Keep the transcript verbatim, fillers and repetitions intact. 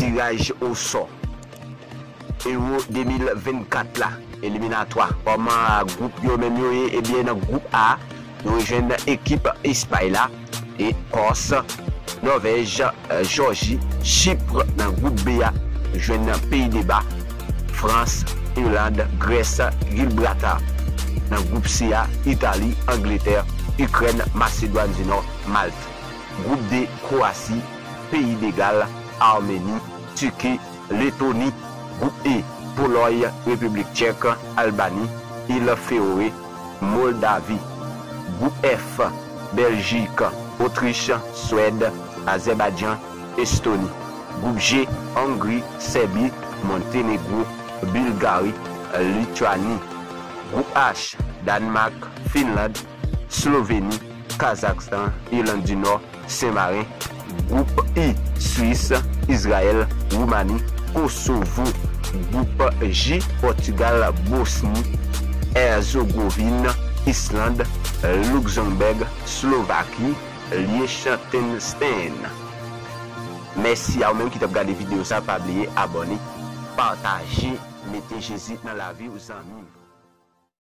tiraj osò Euro de mil vennkat la, eliminatwa. Kòman gwoup yo menm yo ye? Ebyen, nan gwoup A, nou rejwenn ekip Espay la, e Kòs, Nòvèj, Jòji, Chip. Nan gwoup B a, jwenn peyi de Ba, Frans, Irland, Grès, Gibraltar. Nan gwoup C a, Itali, Angletè, Ikrèn, Masedwàn di Nò, Malt. Gwoup D, Kwowasi, peyi de Gal, Ameni, Tiki, Letoni. Gwoup E, Polòy, Repiblik Tchèk, Albani, Il Feore, Moldavi. Gwoup F, Bèljik, Otrich, Swèd, Azèbaydjan, Estoni. Gwoup G, Ongri, Sèbi, Montenegro, Bilgari, Lityani. Gwoup H, Dànmak, Finland, Sloveni, Kazakstan, Iland di Nò, Senmaren. Gwoup I, Swis, Izrayèl, Woumani, Kosovo. Gwoup J, Pòtigal, Bosni, Èzogovin, Island, Lukzanbèg, Slovaki, Liechtenstein. Mèsi a ou menm ki t ap gade videyo sa, pa bliye abòne, pataje, mete Jezi nan lavi w, zanmi m.